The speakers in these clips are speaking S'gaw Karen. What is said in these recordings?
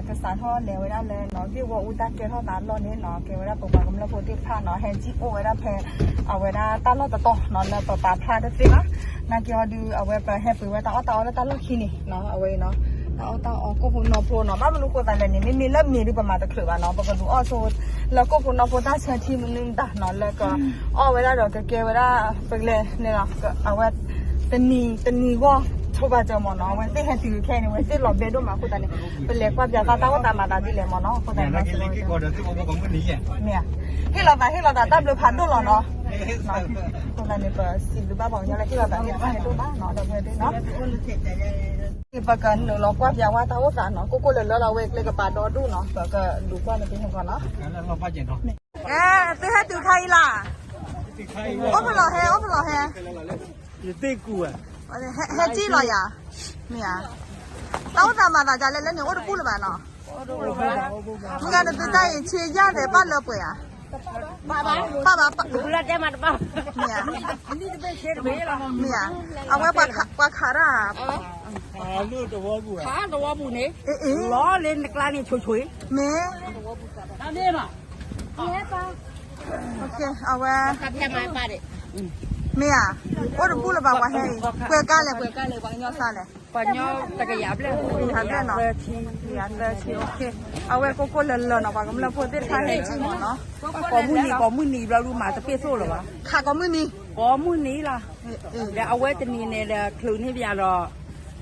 ကစးထီၣ်လဲၤဝဲဒၣ်လၢနီၤ ဂ့ၢ်ဝီအူတၢ်ကဲထီၣ်သးအလီၢ်န့ၣ်နီၤ ကဲဝဲဒၣ်ပပှၤကမျၢၢ်ဖိသ့ၣ်တဖၣ်နီၤ ဟဲစံၣ်အိၣ်ဝဲဒၣ်ဖဲ အဝဲဒၣ်တၢ်လီၢ်တတီၤနီၤ လၢပပာ်ဖျါတသ့ဘၣ်. နာ်က့အီၤဒုး အဝဲပဟဲပှ့ၤဝဲတၢ်အီၣ်တၢ်အီလၢတၢ်လီၢ်ခံန့ၣ်နီၤ အဝဲအံၤနီၤ တၢ်အီၣ်တၢ်အီကိၣ်ဖိနီၢ်ဖိနီၤ ဘၣ်မနုၤဃိသးလဲၣ်န့ၣ် မ့မ့ၢ်လၢမ့ၢ်ဒုးပမၤတချုးဘၣ်နီၤ ပကဒုးအီၣ်ဆိလၢကိၣ်ဖိနီၢ်ဖိတၢ်ဆၢထံမနုၤမတၤနီၤ လၢကအီၣ်ဝဲဒၣ်ဒီးကကဲဝဲဒၣ် ပကလဲၤန့ၣ်လီၤ အဝဲ တနံၤ တနံၤဂီၢ်ဆိဘၣ်ကၢမ့ၢ်နီၤ အဝဲသ့ၣ်ဟဲတုၤခဲအံၤန့ၣ် အဝဲသ့ၣ်လီၤဘဲဒိၣ်မးအဃိသတးန့ၣ် ပလဲၤကွၢ်ပၠးသးတၢ်အိၣ်သးမၤသးဒ်လဲၣ်မ့ၢ်နီၤ အဃိသတးန့ၣ် မ့ၢ်ဧါ ဟ့ၣ်လီၤသး ဟ့ၣ်လီၤသးတၢ်ဘျုးဖးဒိၣ်လီၤနီၤ အဃိသတးန့ၣ် ပစံးဘျုးဘၣ်ပှၤကညီလၢဟ့ၣ်လီၤသးသ့ၣ်တဖၣ်ဟဲဒိၣ်မးနီၤ ဒီပုၢ်ဝဲၢ်သ့ၣ်နီၤ ပကနုာ်လီၤကွၢ်ပၠးဝဲတၢ်အိၣ်သးနီၤ ကိၣ်ကိၣ်လၢလၢလီၤဝဲကျဲကပၤဒီဒိၣ်နီၤ ပကဒုးကွၢ်န့ၣ်သ့ၣ်န့ၣ်ကီးနီၤ သုဟဲတုၤခါအံၤလၢ် အိၣ်ဖဲလဲၣ်ဟဲ အိၣ်ဖဲလဲၣ်ဟဲ ယသ့ၣ်ကူၣ်ဧါ ဟဲကံၣ်လီၤယၤ မ့ၢ်ဧါ တၢ်အိၣ်သးမၤသးဒ်လဲၣ်လၢန့ၣ် အိၣ်တဘူၣ်လၢၤဘၣ်နီၤ မ့ၢ်ဂ့ၤနသုတၢ်အံၤဆ့ယၢ်သဲးဘၣ်လၢပှဲၤဧါ ပၢ်ဘၣ် ပၢ်ဘၣ် မ့ၢ်ဧါ အဝဲပှၤခးတၢ် သဝီပူၤန့ၣ် လီၤလၢနကျါန့ၣ်ဆိဆိ မ့ၢ် အဝဲ မ့ၢ်ဧါ အိၣ်တဘူၣ်လၢၤဘၣ်ပှၤဟဲအံၤ ပှဲၤကါလဲၣ် ပှဲၤကါလဲၣ် ပှၤကညီစၢ်လဲၣ် ပှၤကညီတကယၤဘျဲၣ် တကယၤသၢဆံ တကယၤသၢဆံ အဝဲကိၣ်ကိၣ်လၢလၢနီၤ ပှၤကမျၢၢ်ဖိသ့ၣ်တဖၣ်ဟဲကံၣ်မ့ၢ်နီၤ ကိးမုၢ်နံၤ ကိးမုၢ်နံၤဘျီဒုးမၤတပ့ၢ်သိၣ်လၢၤဘၣ် ခးကိးမုၢ်နံၤ ကိးမုၢ်နံၤလီၤ ဒီးအဝဲတနံၤန့ၣ်ဒီး ချုးန့ၢ်ပယီၤဒီး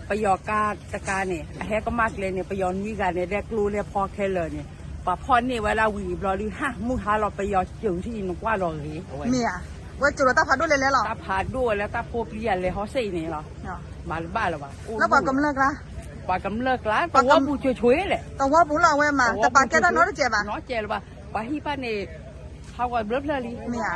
ပယီၤကါတကါန့ၣ် အဟဲကမၣ်ကျဲန့ၣ် ပယီၤနွံဂၤန့ၣ် ဒဲကျိလဲဖီခဲလၢာ်န့ၣ် ပှၤဖီၣ်န့ၢ်ဝဲဒၣ်ဝံၤဘျီဒုး ဟါ မုၢ်ဟါလီၤ ပယီၤစၢၤထံၣ်နကွၢ်လီၤဂ့ၤ မ့ၢ်ဧါ ဝဲစၢၤလီၤတၢ်ဖးဒိၣ်လဲၤလဲၤလီၤ တၢ်ဖးဒိၣ်ဝဲလၢတၢ်ဖိပျံၤယၤလဲၤဟီၣ်စ့ၣ်အံၤန့ၣ်လီၤ မၤတဘၣ်လၢၤဘၣ် လၢပှၤကမျၢၢ်ကျါ ပှၤကမျၢၢ်ကျါ သဝီပူၤဆိဆိလဲၣ် သဝီပူၤလီၤအဝဲမး တပာ်ကဲတၢ်နီတစဲးဘၣ် နီတစဲးလၢၤဘၣ် ပှၤဟံၣ်ဘၣ်န့ၣ် ဟးဝဲဘျၢဖျၢၣ်လံ မ့ၢ်ဧါ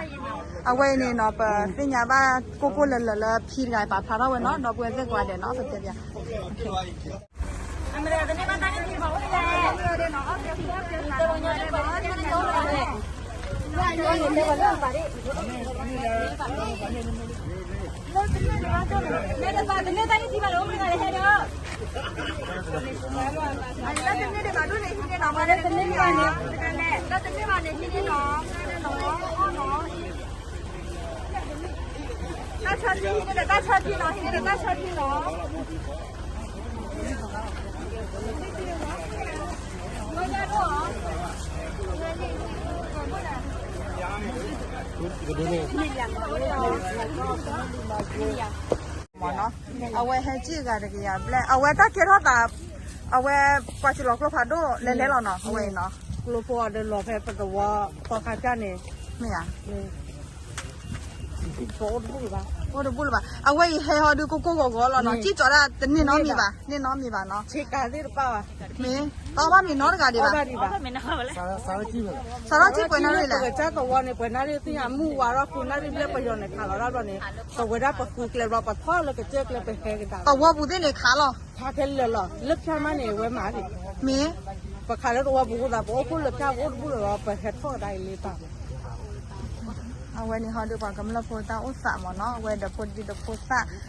အဝဲအံၤန့ၣ်နီၤ ပသ့ၣ်ညါဘၣ်ကိၣ်ကိၣ်လၢလၢလၢဖံတဂၤပာ်ဖျါထီၣ်ဝဲနီၤ ဒီပုၢ်ဝဲၢ်သ့ၣ်ကိးဂၤဒဲးနီၤ ပတဲပၠး တၢ်ဆၢထံ ဟံးန့ၢ်ဒီးတၢ်ဆၢထံနီၤ ဟံးန့ၢ်ဒီးတၢ်ဆၢထံနီၤ ဟံးန့ၢ်ဒီးတၢ်ဆၢထံနီၤ ဟံးန့ၢ်ဒီးတၢ်ဆၢထံနီၤ မ့ၢ်နီၤ အဝဲဟဲကံၣ်ဂၤတကယၤဘျဲၣ် အဝဲတၢ်ကဲထီၣ်သး အဝဲပှၤစၢၤလီၤကျိဖးဒိၣ်လဲၤလဲၤလီၤနီၤ အဝဲအံၤနီၤ ကျိဖိအီၤဒီးလီၤဖဲပသဝီ သီခါပျၢ်န့ၣ် မ့ၢ်ဧါ အိၣ်တဘူၣ်လၢၤဘၣ် အဝဲအံၤဟဲဟီဒုးကိၢ်ကိၢ်ဂီၤဂီၤလီၤနီၤ ကံၣ်ကၠီဒၣ်တန့ၢ်နီတမံၤဘၣ် န့ၢ်နီတမံၤဘၣ်နီၤ ဆ့ကၤသ့ၣ်တဖၣ်ဘၣ် မ့ၢ် တအီၣ်ဘၣ်မ့ၤနီတဂၤဒံးဘၣ် စးထီၣ်ကံၣ်ပှဲၤနီၣ်ရံၣ်လဲၣ် စးထီၣ်ကံၣ်ပှဲၤနီၣ်ရံၣ်လၢပကစၢ်သဝီန့ၣ် ပှဲၤနီၣ်ရံၣ်သ့ၣ်ညါ မုၢ်ဝါထီၣ်ဃုနၣ်ရံၣ်ဘျဲၣ်ပယီၤန့ၣ်ခးလီၤဒၣ်ဘျီန့ၣ် ပဝဲဒၣ်ပဃုကျဲဘျီ ပထီၣ်လၢကစၢၢ်ကျဲပဟဲကဒါ သဝီပူၤသ့ၣ်န့ၣ်ခးလီၤ ခးခဲလၢာ်လီၤ လၢဖၠၣ်မးန့ၣ် ဝဲမၤန့ၣ် မ့ၢ် ပခးလၢသဝီပူၤအဃိသး ပအိၣ်ဖှိၣ်လၢဖၠၣ် ပအိၣ်တဘူၣ်လၢၤဘၣ် ပဟဲထီၣ်ကဒါအံၤလံတၢ် အဝဲန့ၣ်ဟီဒုးပှၤကမျၢၢ်ဖိတၢ်အိၣ်သးမ့ၢ်နီၤ အဝဲဒီးဖိဒံဖိသၣ်နီၤ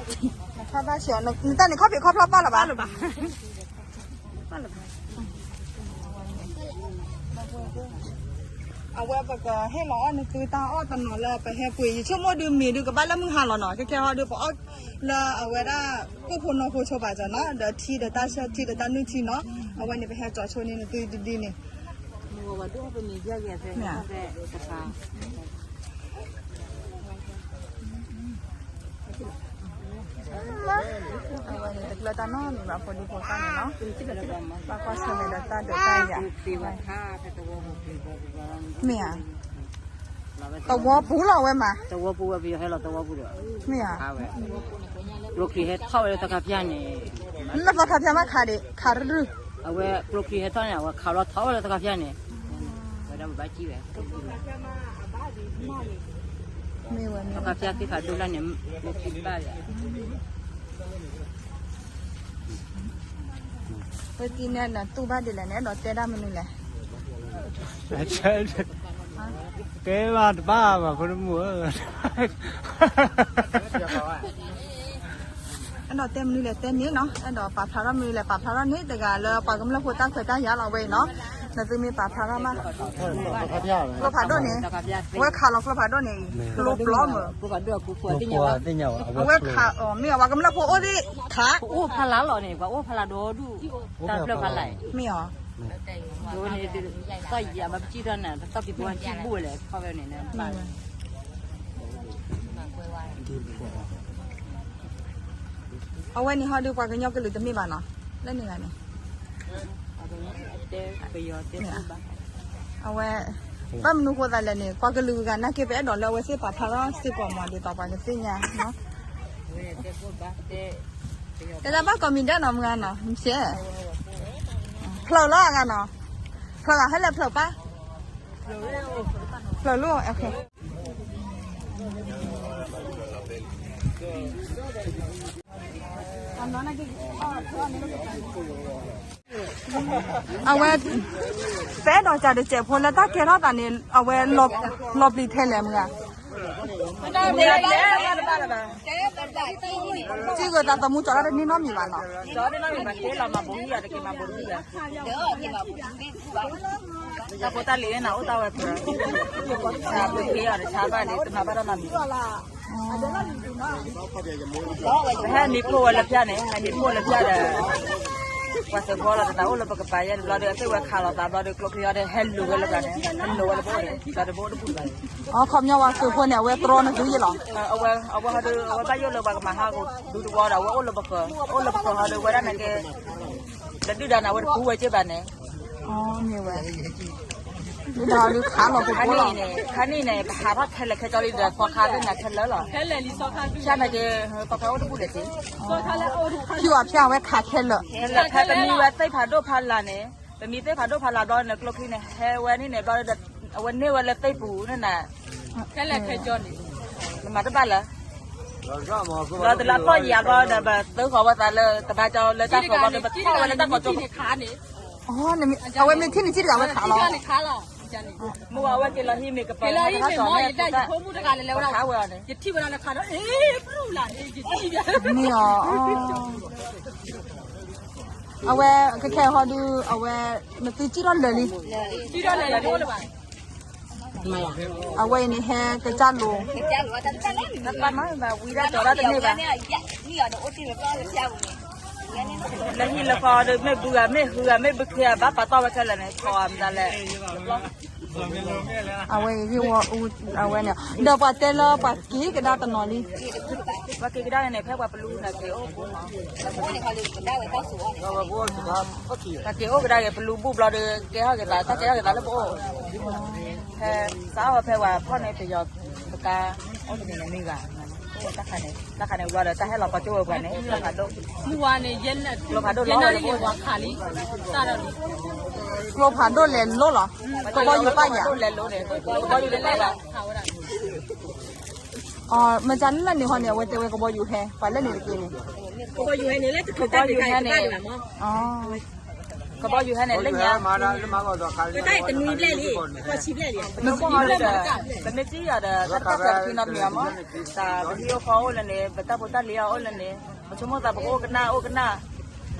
ဒီး ခီဘၣ်ဆံးအီၤ နတၢ်န့ၣ်ခီၣ်ဖံးခီၣ်ဖျီၣ်ပၣ်လၢၤဘၣ် အဝဲပကဟ့ၣ်လီၤအီၣ်နသုတၢ်အီၣ်တနီၤလၢပဟဲပှ့ၤ ယဆိကမိၣ်ဒုးမ့ၢ်ဒုးကဘၣ်လၢမုၢ်ဟါလီၤနီၤ ခဲခဲဟီဒုးပအီၣ်လၢအဝဲဒၣ် ကိၣ်ဖိနီၢ်ဖိဆိပာ်စၢၤနီၤ ဒီးထံဒီးတၢ်ဆၢထံဒီးတၢ်နုၢ်ထံနီၤ အဝဲန့ၣ်ပဟဲကၠီဆိန့ၢ်နသုဒ်န့ၣ် မ့ၢ်ဧါ အဝဲန့ၣ်တကျၢၤတၢ်နီတမံၤဘၣ် ဖိဒံဖိသၣ်န့ၣ်နီၤ ဘၣ်ကွၢ်ဆၢၣ်မဲာ်ဒီးတၢ်ဒုးတၢ်ယၤ မ့ၢ်ဧါ သဝီပူၤလီၤဝဲမး သဝီပူၤဝဲပယီၤဟဲလီၤသဝီပူၤဒီး မ့ၢ်ဧါ ခါဝဲ ကျိချံဟဲထီၣ်ဝဲလၢသီခါဖၠၣ်န့ၣ် လၢသီခါဖၠၣ်မးခးဒံး ခးတရုၢ် အဝဲကျိချံဟဲထီၣ်န့ၣ် အဝဲခးလီၤထီၣ်ဝဲလၢသီခါဖၠၣ်န့ၣ် ဝဲဒၣ်ပဘၣ်စံၣ်ဝဲ မ့ၢ်ဝဲမ့ၢ်ဝဲ သီခါဖၠၣ်သ့ၣ်ခးဒိၣ်လၢန့ၣ် ကျိချံဘၣ်ယၤ ဝဲသ့ၣ်န့ၣ်နတူၢ်ဘၣ်ဒ်လဲၣ်န့ၣ် အဲၣ်ဒိးတဲဒၣ်မနုၤလဲၣ် တဲဘၣ်တဘၣ်ဘၣ် ဖိတမုၣ်ဧၢ, တဲမနုၤလဲၣ်တဲန့ၣ်နီၤ, အဲၣ်ဒိးပာ်ဖျါထီၣ်မနုၤလဲၣ်ပာ်ဖျါထီၣ်န့ၣ် တဂၤလၢပှၤကမျၢၢ်ဖိတၢ်ခွဲးတၢ်ယာ်လီၤဝဲအံၤနီၤ, နသုမ့ၢ်ပာ်ဖျါထီၣ်မး, ကျိဖးဒိၣ်န့ၣ်, အဝဲခးလီၤကျိဖးဒိၣ်န့ၣ်အံၤ, ကျိပျီမး, အဝဲခးအီၤ မ့ၢ်အီၤ ပှၤကမျၢၢ်ဖိအိၣ်သ့ၣ်ခး, ပအိၣ်ဖးလၢ်လီၤန့ၣ် ပှၤအိၣ်ဖးလၢ်ဒီဒူၣ်, တၢ်ဖျၢၣ်ဖးလၢ်, မ့ၢ်အီၤ, သီၣ်ယံၤအမၤပစံၣ်ထီၣ်န့ၣ် ပသီၣ်ဖံးဖိဟံၣ်ဘူၣ်ဝဲလဲၣ် ခီဝဲန့ၣ် အဝဲန့ၣ်ဟီဒုးပှၤကညီကလုာ်တမ့ၢ်ဘၣ်နီၤ, လၢန့ၣ်ဂၤန့ၣ်, အဝဲ, ဘၣ်မနုၤဃိသးလဲၣ်န့ၣ် ပှၤကလုာ်ဂၤနာ်က့ ပအဲၣ်ဒိးလၢအဝဲသ့ၣ်ပာ်ဖျါထီၣ်စ့ၢ်ကီးမး ဒ်သိးပှၤကသ့ၣ်ညါနီၤ, တဲဒၣ်ဘၣ်ကိးမံၤဒဲးနီၤ မုၢ်ဂၤနီၤ မုၢ်ဆဲး, ဖျၢၣ်လီၤအဂၤနီၤ, ဖျၢၣ်ဂၤဟဲလၢဖျၢၣ်ပၢ်, ဖျၢၣ်လီၤ အဝဲ, ပအဲၣ်ဒိးစးတစဲးဖိလၢတၢ်ကဲထီၣ်သးန့ၣ် အဝဲ, လီၤပျံၤထဲလဲၣ်မုၢ်ဂၤ, စံၣ်ဂ့ၤသးသမူကၠီၤတၢ်တန့ၢ်နီတမံၤဘၣ်နီၤ, တၢ်ဖိတၢ်လံၤန့ၣ်အိၣ်တၢ်ဝဲဖျၢၣ်, တၢ်ဖိခ့အီၤတဆါဘၣ်န့ၣ် တမၤဘၣ်တၢ်နီတမံၤ, ပဟဲနံၤဖှိၣ်ဝဲလၢဖၠၣ်န့ၣ် ဟဲနံၤဖှိၣ်လၢဖၠၣ်ဒီး, ပှၤသုးဖိလီၤတၢ်အိၣ်လၢပကပၤယဲၢ်တဘျီဒီး သ့ၣ်ဝဲခးလီၤသးဘျီဒီး ကျိချံအီၤဒီး ဟဲလူၤဝဲလၢပှၤန့ၣ် ဟဲလူၤဝဲလၢပအိၣ်န့ၣ် ဒီးတဘိအိၣ်တဘူၣ်ဘၣ်န့ၣ်, အခီပညီပှၤသုးဖိန့ၣ် အဝဲတြီနသုယဲၢ်လီၤ, အဝဲဟီဒုး အဝဲဘၣ်ယိၣ်လၢပှၤကမၤဟးဂီၤဒူတဝီဒီး အဝဲအိၣ်လၢပဃၢၤ, အိၣ်လၢပဃၢၤဟီဒုး ဝဲဒၣ်နာ်က့ ဒီးဒုၣ်ဒါန့ၣ် အဝဲတပူၤဝဲက့ဘၣ်န့ၣ်, မ့ၢ်ဝဲ, ဒုၣ်ဒါဒုးခးလီၤပဖိလီၤ, ခါနံၣ်န့ၣ် ပဟးထီၣ်ခဲလၢာ်ခဲကၠီလံဒီး သီခါသ့ၣ်န့ၣ်ခဲလၢာ်လီၤ, ဖၠၣ်နာ်က့, သီခါအိၣ်တဘူၣ်ဒီးက့, ဖၠၣ်အီၤဖၠၣ်ဝဲခးခဲလၢာ်, ဖဲပမံဝဲသ့ၣ်ဖးဒိၣ်ဖးလာ်န့ၣ်, ပမံသ့ၣ်ဖးဒိၣ်ဖးလာ်ဘျီန့ၣ် ကျိချံန့ၣ် ဟဲဝဲန့ၣ်န့ၣ်ဘျီဒီး အဝဲန့ၢ်ဝဲလၢသ့ၣ်ပူၤန့ၣ်န့ၣ် နမၤတဘၣ်လၢၤ, ဒီးတလၢပီၢ်ယံၤအဘျီဒီး ပသုဃီၤဝဲသးလၢတဘါကၠီလၢတၢ်ဃီၤဘျီဒီး ပထီၣ်ဝဲလၢတၢ်ကီၤကၠိ, အဝဲမ့ၢ်ထံၣ်န့ၣ်စံၣ်တဂၤဝဲခးလီၤ, မ့ၢ်ဝဲအဝဲက့ၤလီၤဟံၣ်မ့ၢ်ကပၤလၢတၢ်ကီၤန့ၣ်, ခးဝဲအီၤန့ၣ်, မ့ၢ်အီၤ အဝဲကခဲဟီဒုး အဝဲ နသုစံၣ်ထီၣ်လၢာ်လံ, အဝဲအံၤန့ၣ်ဟဲကစၢ်လိၤ, ဝံဒၣ်တီၤဒၣ်တန့ၢ်ဘၣ်, လၢဟံၣ်လၢဃီဒီး မ့ၢ်ဘုဂၤမ့ၢ်ဟုဂၤမ့ၢ်ဘုခ့ဂၤ ဘၣ်ပာ်တီၢ်ဝဲခဲလၢာ်န့ၣ် ထီၣ်မတၤလဲၣ် အဝဲအံၤ အဝဲန့ၣ် ဒီးပှၤတဲလၢပှၤက့ၤကဒါတနီၤလံ, ပှၤက့ၤကဒါန့ၣ် ဖဲပှၤပလူနၤက့ၤအိၣ်ပူၤမး, ပှၤက့ၤအိၣ်ကဒါက့ၤ ပလူဘူၣ်ဘျီဒီး ကဲထီၣ်က့ၤသး တၢ်ကဲထီၣ်က့ၤသးလၢပအိၣ်, ဖဲစးအီၣ်ဝဲဖဲပှၤဖီၣ်န့ၣ် ပယီၤပကါ အိၣ်တန့ၣ်န့ၣ်မ့ၢ်ဂၤ, တၢ်ခါန့ၣ် တၢ်ခါန့ၣ်ဘျီဒီး တၢ်ဟဲလီၤပှၤကၠိဝဲပှၤန့ၣ် ကျိဖးဒိၣ်, ကျိဖးဒိၣ်လီၤဝဲလၢပအိၣ်, ကျိဖးဒိၣ်လဲၤလိလီၤ, ကဘီယူၤပာ်ယၤ, ကဘီယူၤလဲၤလိန့ၣ် ကဘီယူၤလဲၤလိဘၣ်, မ့ၢ်လၢန့ၣ်ဟီန့ၣ် အဝဲတဲဝဲကဘီယူၤဟဲ ပှၤလၢန့ၣ်တက့ၢ်န့ၣ်, ကဘီယူၤဟဲန့ၣ် လၢတခီတၢ်တခါန့ၣ်, ကဘီယူၤဟဲန့ၣ် လၢညါ, တနွံဘျဲၣ်လံ, ပမ့ၢ်စံၣ်ယၤဒီး တၢ်ကီတၢ်ခဲတခီနီတမံၤအမး, တၢ်ပဟံၣ်အိၣ်ဃီအိၣ်လၢန့ၣ် ပတၢ်ဖိတၢ်လံၤအိၣ်လၢန့ၣ်, ပဆိကမိၣ်သးပကအိၣ်ကနၣ်အိၣ်ကနၣ်,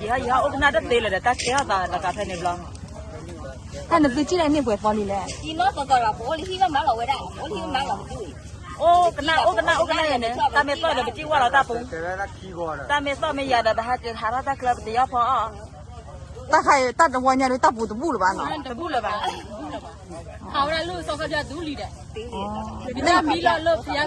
ယဟဲယဟဲအိၣ်ကနၣ်တသ့လၢၤဒီး တၢ်ကဲထီၣ်သးတကးဖဲန့ၣ်ဘျီ တၢ်နသုစံၣ်လၢန့ၣ်ပှဲၤသီလံလဲၣ်, အိၣ်ကနၣ်အိၣ်ကနၣ်အိၣ်ကနၣ်ယဲန့ၣ် တၢ်မ့ၢ်သီၣ်ဒီးပစံၣ်ဝဲလီၤတၢ်ပူၤ, တၢ်မ့ၢ်သီၣ်မ့ၢ်ယၤဒီး ပဟးက့ၤဟးထီၣ်တၢ်ချၢပတယီၣ်ဖီအီၣ်, တၢ်ခါအံၤ တၢ်တဝီညါဒီးတၢ်ပူၤတဘူၣ်လၢၤဘၣ်နီၤ, တဘူၣ်လၢၤဘၣ်, ခးဝဲဒၣ်လၢစီၤခါပျၢ်ဒူလံဒီး,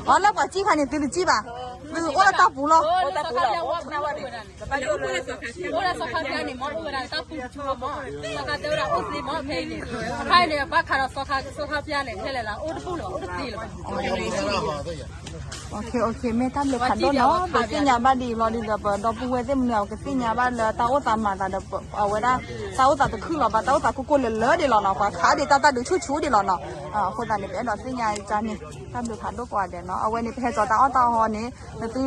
အလၢပှၤစံၣ်ခါန့ၣ် သုတစံၣ်ဘၣ်, သုအိၣ်လၢတၢ်ပူၤလီၤ, အိၣ်လၢစီၤခါပျၢ်န့ၣ် မ့ၢ်အိၣ်ဝဲဒၣ်တၢ်ပူၤတဘူၣ်မး, စီၤခါတဲဝဲဒၣ်အိၣ်သ့မးဖဲအံၤန့ၣ်, ခါအံၤန့ၣ် ဘၣ်ခးဒီးစီၤခါပျၢ်န့ၣ် ခဲလၢာ်လၢ အိၣ်တဘူၣ်လၢၤ အိၣ်တသ့လၢၤဘၣ် မ့ၢ်တၢ်ဘျုးဖးဒိၣ်နီၤ ပသ့ၣ်ညါဘၣ်ဒ်အံၤလီၤဒ်ဒီး ပဒီပုၢ်ဝဲၢ်သ့ၣ်မနုၤ ပကသ့ၣ်ညါဘၣ်လၢတၢ်အိၣ်သးမၤသးဒီး အဝဲဒၣ် တၢ်အိၣ်သးတခုၣ်လီၤဘၣ် တၢ်အိၣ်သးကိၢ်ကိၢ်လၢၤလၢၤဒ်လီၤနီၤ ပှၤခးဒ်တၢ်တၢ်ဒုးဆူၣ်ဆူၣ်ဒ်လီၤနီၤ အဃိသတးန့ၣ် ပအဲၣ်ဒိးသ့ၣ်ညါကန့ၣ် တၢ်ဘျုးဖးဒိၣ်ကိးဂၤဒဲးနီၤ အဝဲန့ၣ် ပဟဲစိာ်တၢ်အီၣ်တၢ်အီန့ၣ် နသု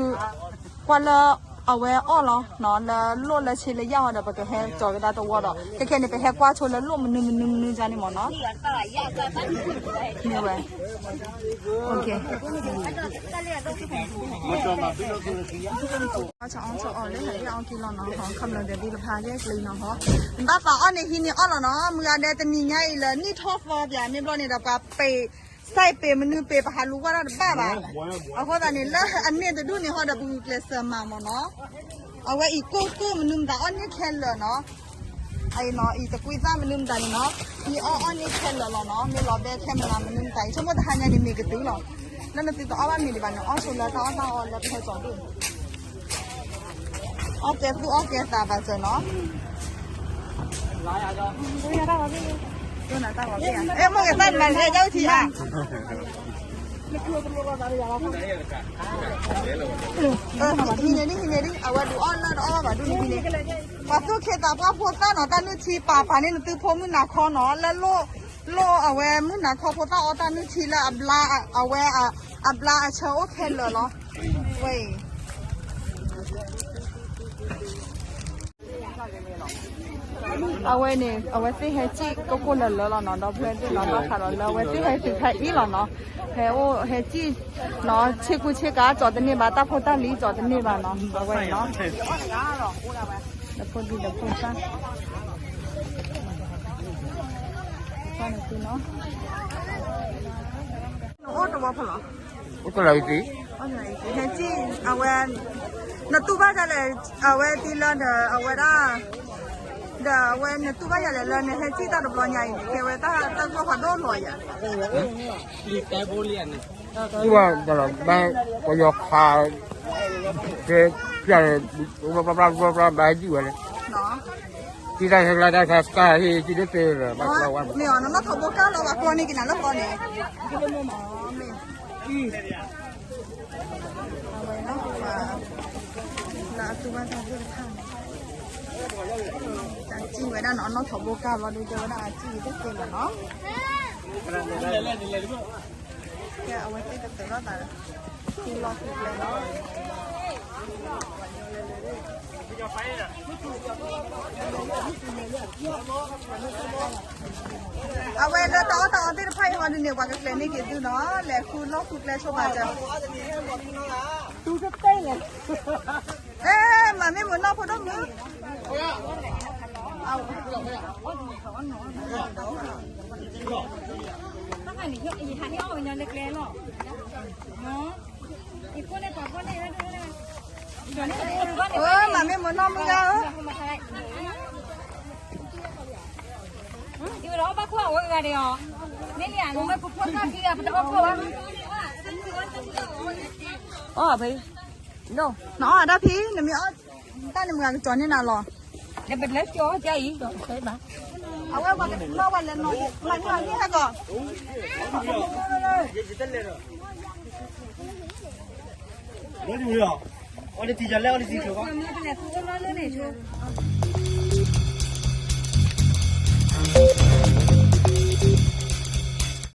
ကွၢ်လၢ အဝဲအီၣ်လီၤနီၤ လၢလိၣ်လၢဆ့လၢယၢ်ဟီဒီး ပကဟဲကၠီၤကဒါတဝီဒီး ခဲခဲန့ၣ် ပဟဲကွၢ်ဆိလၢလိၣ်မနုၤမနုၤမနုၤန့ၣ်မ့ၢ်နီၤ. မ့ၢ်ဝဲ အီၣ်အီၣ်အီၣ်လၢဟဲအီၣ်ကံလီၤနီၤ ခီဖျိဒဲးဒ်တဖၣ်ကဲကျံနီၤဟီ ဘၣ်သးအီၣ်န့ၣ်ဟံးန့ၢ်အီၣ်လီၤနီၤ မုၢ်ဂၤဒဲးတနံၤညါအံၤလၢနံၣ်ထီၣ်သီပၠး မ့ၢ်ဘျီန့ၣ်ဒီးပှၤပ့း စဲးပ့းမနုၤပ့း ပဟးလူၤဝဲဒၣ်တဘၣ်ဘၣ်. အဃိသတးန့ၣ် လၢအန့ၢ်တဒူၣ်န့ၣ်ဟီဒီး ပဂုာ်ကျဲးစၢးမၤမ့ၢ်နီၤ. အဝဲအံၤကိၢ်ကိၢ်မနုၤမတၤအီၣ်န့ၢ်ခဲလၢာ်နီၤ. အံၤနီၤ အံၤတကွံသၣ်မနုၤမတၤန့ၣ်နီၤ အံၤအီၣ်အီၣ်န့ၢ်ခဲလၢာ်လီၤနီၤ မ့ၢ်လီၤဘဲခဲမနုၤမနုၤမတၤ ယဆိကမိၣ်တဟါညါန့ၣ်မ့ၢ်ကတုၤလီၤ. လၢနသုတအီၣ်ဘၣ်မ့ၤဒံးဘၣ်န့ၣ် အီၣ်ဆိလၢတၢ်အီၣ်တၢ်အီလၢပဟဲကၠီၤဒူၣ် အီၣ်ကဲသူၣ်အီၣ်ကဲသးဘၣ်စၢၤနီၤ. အဲ မိၢ်ကသၣ်နမၤလဲၣ် ဒ်ထံဧါ. ဟံးန့ၢ်ဒ် ဟံးန့ၢ်ဒ် အဝဲဒုးအီၣ်လၢတအီၣ်ဘၣ်ဒ်န့ၣ်ဟံးန့ၢ်. ပှၤသူၣ်ခ့သးပှၢ်ဖိသၣ်နီၤ တၢ်နုၢ်ထံပာ်ပာ်န့ၢ်နသုဖိမုၣ်နၤခီနီၤ လၢလိၣ် လိၣ်အဝဲမုၣ်နၤခီဖိသၣ်အီၣ်တၢ်နုၢ်ထံလၢအဘျါ အဝဲ အဘျါအဆၢအိၣ်ခဲလၢာ်လီၤ. ဝဲအံၤ အဝဲန့ၣ် အဝဲသ့ၣ်ဟဲစံၣ်ကိၢ်ကိၢ်လၢၤလၢၤလီၤနီၤ ဒီဖျၢၣ်သ့ၣ်နီၤ ဘၣ်ဃးဒီးလၢအဝဲသ့ၣ်ဟဲတုၤဖဲအံၤလီၤနီၤ ဟဲအိၣ်ဟဲစံၣ်နီၤ ဆ့ကူဆ့ကၤကၠီၤတန့ၢ်ဘၣ် တၢ်ဖိတၢ်လံၤကၠီၤတန့ၢ်ဘၣ်နီၤ အဝဲနီၤ ဒီဖိဒံဒီဖိသၣ် ကွၢ်န့ၣ်သုနီၤ နအိၣ်တဝီဖဲလဲၣ် အိၣ်တလီၤအံၤသံ ဟဲစံၣ် အဝဲ နတူၢ်ဘၣ်ဒ်လဲၣ် အဝဲသံလၢဒီး အဝဲဒၣ် ဒီးအဝဲနတူၢ်ဘၣ်ယၤလဲၣ် လၢနဟဲစံၣ်တၢ်တဘျီညါအံၤန့ၣ် ကဲဝဲတၢ်တၢ်ကျိၣ်ဖးဒိၣ်လီၤယၤ တူၢ်ဘၣ်ဒီး ဘၣ်ပယီၤခး ကဲ ဖျါ ဘျါဘျါဘျါဘျါ ဘၣ်ဟဲစံၣ်ဝဲလဲၣ် စံၣ်တၢ်ဟဲကျါတၢ်ခါစကၢ်ဟ့ၣ်စံၣ်တသ့လၢၤ ဘၣ်ကျီဝဲ မ့ၢ်အီၤ နနီၢ်ထီဘိကၢ်လီၤ ဘၣ်ကျီန့ၢ်က့ၤနၤလၢကျီန့ၣ် မ့ၢ် အဝဲနီၤ လၢအတူၢ်ဘၣ်တၢ်သ့ၣ်တဖၣ်န့ၣ် တၢ်စံၣ်ဝဲဒၣ်နီၤ အနီၢ်ထီဘိကၢ်ဘျီဒုးတဲဝဲဒၣ်အစံၣ်တသ့လၢၤနီၤ ကဲအဝဲသ့ၣ်ကတၢၢ်ထီၣ်သးဒီး ထံလီၢ်ထံကျဲလီၤ အဝဲလၢတၢ်အီၣ်တၢ်အီသ့ၣ်တဖၣ်အံၤဟီဒုးန့ၣ် ပှၤကကျဲၤန့ၢ်က့ၤသုနီၤ လဲၤဃုလီၢ်ဃုကျဲဆိဘၣ်စၢၤ အဲ မၤမ့ၢ်မုာ်နီၢ်ဖိဒိၣ်မုၢ် မၤမ့ၢ်မုာ်နီၢ်မုၢ်ဂၤဧၢ အီၣ်ဖဲ နအီၣ်ဒၣ်ဖံး နမ့ၢ်အီၣ်တၢ်န့ၣ် မုၢ်ဂၤကကၠီၤန့ၢ်နၤလီၤ အဝဲပှၤကနီၣ်ဝဲလဲၤနီၤ မၤန့ၢ်အီၤဟဲကီး အီၣ်တံၤလဲၣ် အီၣ်တံၤ